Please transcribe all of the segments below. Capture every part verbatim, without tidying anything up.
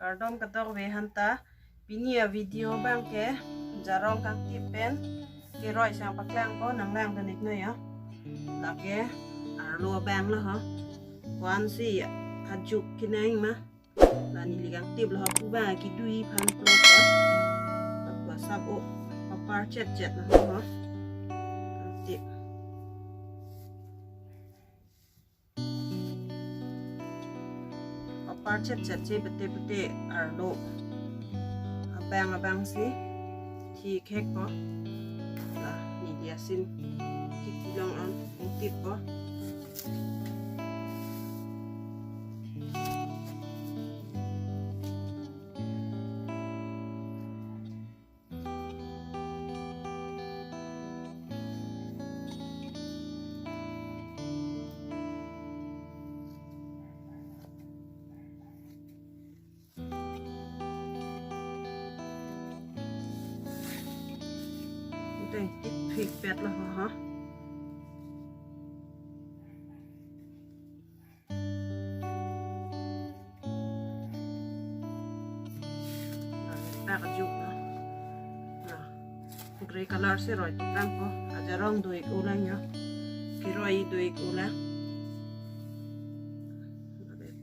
Kardom kadokave aphanta, pini avideo abangke jarong kangtip pen keroi sang paklangpo, nanglangdun-iknon ya. Lake arlo abang lo ho. Ko-ansi ajuk kenang ma. La neli kangtip lo ho, pu abang kedui aphan plo ko. Lapu asap o papar chetchet lo ho. Kangtip. Papar chetchet che pete pete arlo abang abangsi thi khek ko. La neli asin kiti long an ingtip ko. Dei, tip thik pet lo ho. Pak juk lo. Nah, grey color si roi tukrang ko. Ajarong do-ik ulang yo. Keroi do-ik ulang.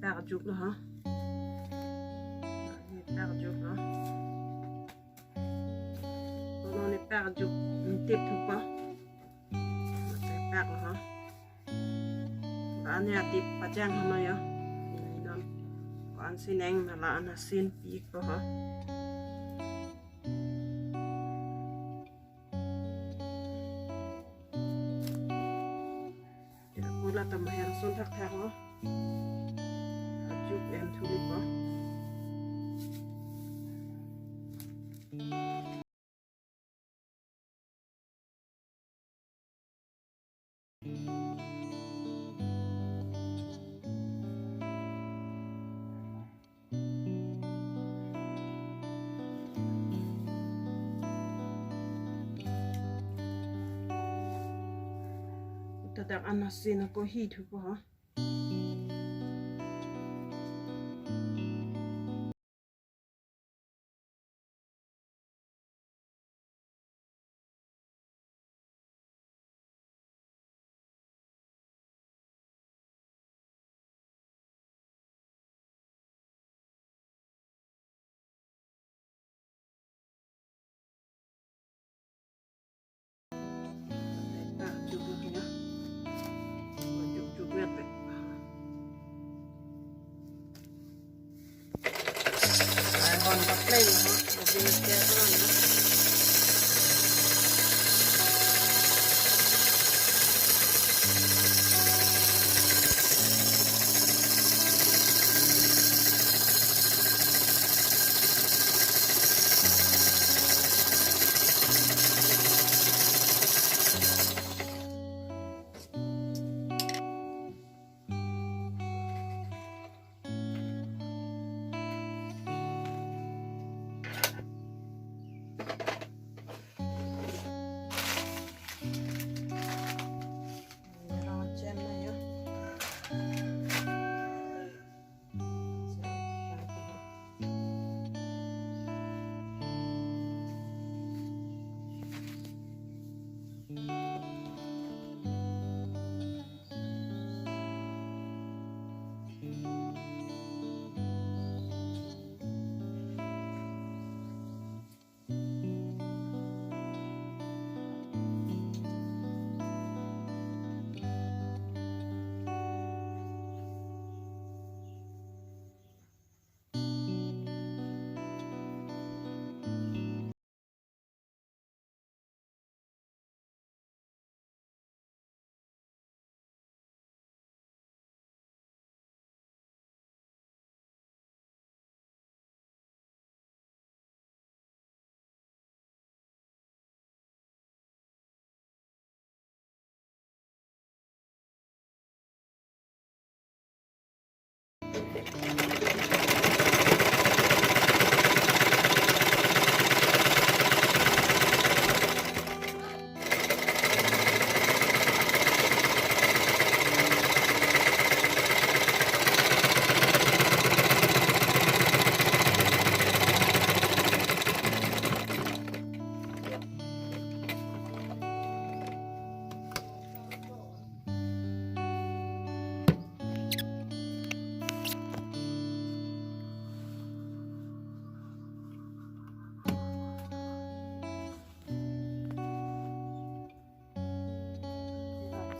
Pak juk lo ha. Pak juk lo. Kono ne pak juk intip thupo. Pak lo ha. Ba ane atip pajang hama ya. Ini non. Ko-ansi neng ma la-an asin pi ko ha. Ya, ko la ta maher son thakthak ho. Ajuk en thuli ko. Ladak an asin ako hi thupo ha.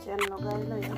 Chain logai lo ya.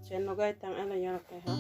Chain logai tang ala ya kai ha.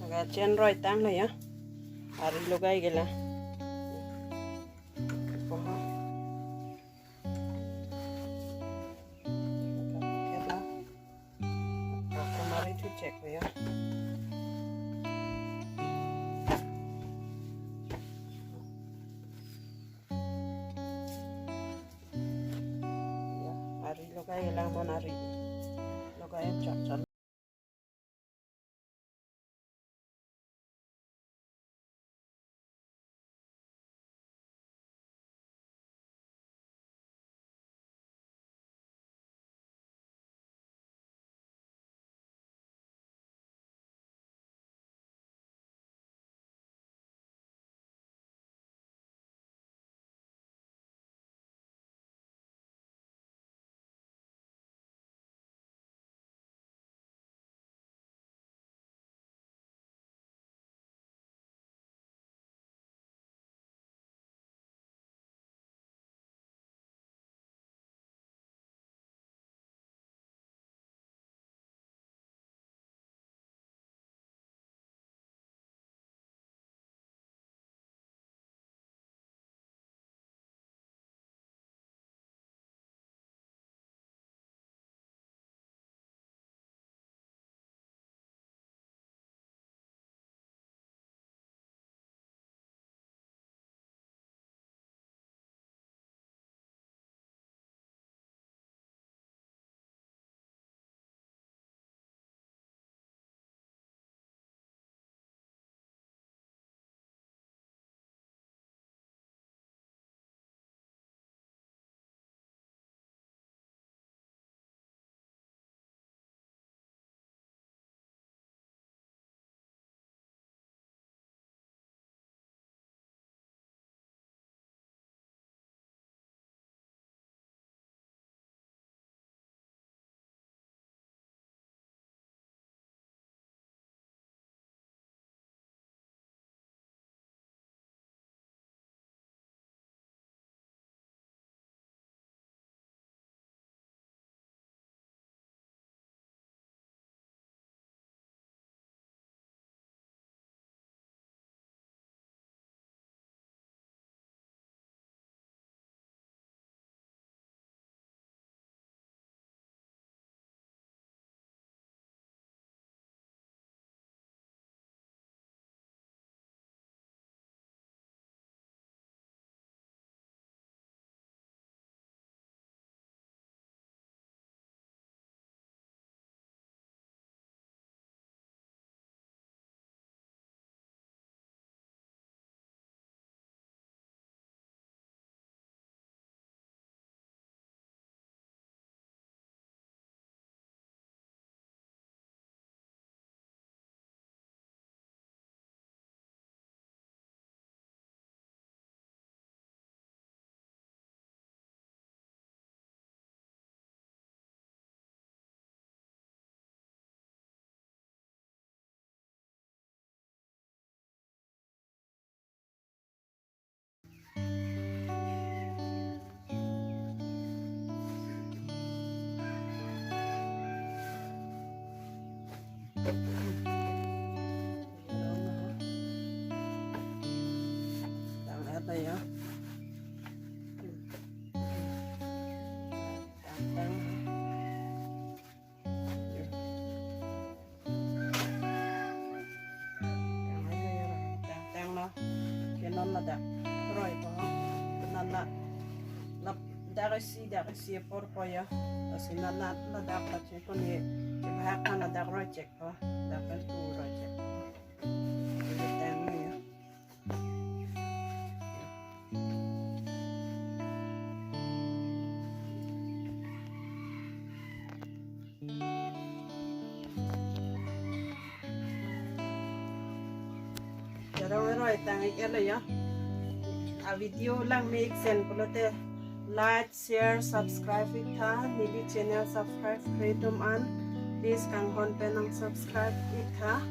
Laga chain roi tanglo ya. Ari logai ke la. Oha. Laga pakai la. Aku mari tu check ya. Ya, ari logai lang man ari. Logai chak chak. Tang ada ya. Tang, tang. Tang, tang, tang, no. Ke non ladak roi po. Non la, ladak isi, dak isi apor po ya. Lasi non la, ladak pachekon ye. Chebahak kan ladak roi chek po. Dak pen tu roi chek. Tang, no, ya. Jarong roi tang ik lo ya. A video lang me ik sen pulote like, share, subscribe ik tha. Neli channel subscribe kre atum an, please kanghon pen nang subscribe ik tha.